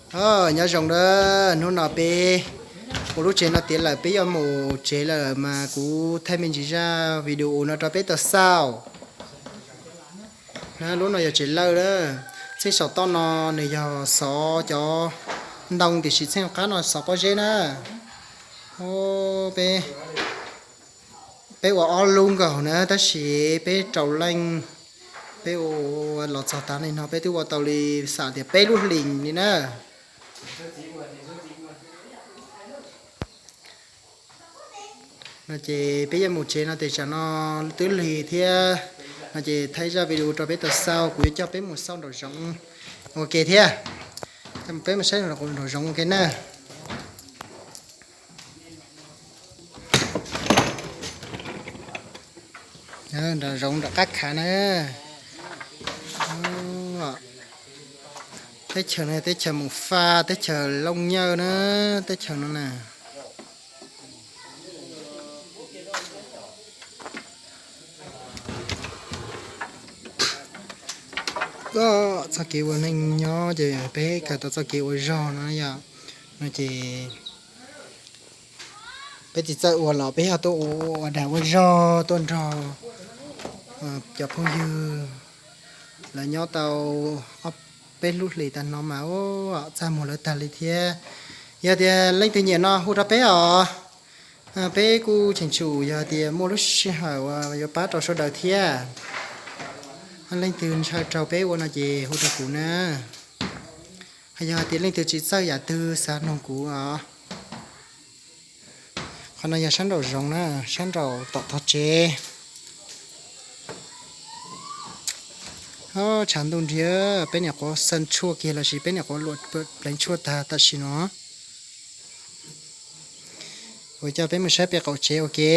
Nyob zoo na, hnub no peb ua lub tsev no tiav lawm, peb yuav mus tsev lawm mas kuv thaij me ntsis zaj video no rau peb tau xauj. Na, lub no yog tsev lawj na. Txheej saum toj no nws yog xov cov ntoo, tiam sis txheej qab no xov pob zeb na. Peb, peb ua ob lub nkaus na, tab sis peb rau leej, peb ua los txog tav li no peb twb ua tau li xam tias peb lub hlis li na. No ces peb yuav mus tsev no ces tsam no twb lig thiab. No ces thaij zaj video rau peb tau xauj, kuv yuav coj peb mus xauj nraum zoov ua ke thiab. Coj peb mus saib nraum zoov ua ke na. Nraum zoov nram qab khav na. Teb chaws no teb chaws Mus Faj, teb chaws Looj Nyawj na, teb chaws no na. Txoj kev ua neej nyob ces peb kawm tau txoj kev ua zog no yom. No ces peb tsis txawj ua los peb yog tuaj ua dag ua zog tuaj nrog cov phooj ywg lawv nyob tau ob peb lub hlis tag no mas txaj muag lawv tag li thiab. Yog tias leej twg nyiam no hu rau peb os. Peb kuj tseem tsum, yog tias muaj lub sij hawm uas yuav pab rau sawv daws thiab, leej twg ntshaw raug peb ua no ces hu rau kuv na. Yog tias leej twg tsis txawj yam twg xav noog kuv os. Qhov no yog sab nraum zoov na, sab nraum tom tog tsev. Tshav ntuj nrig, peb niam qhuav xeev tshuaj kiag lossis peb niam qhuav luam pleev tshuaj tag tam sim no. Kuv coj peb mus saib pem qaum tsev ua ke.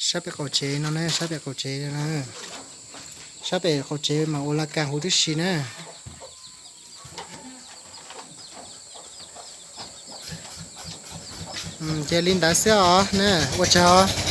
Sab pem qaum tsev no na, sab pem qaum tsev, sab pem qaum tsev mas ua la kas huv tib si na. Ces li ntawd xwb os na, ua tsaug.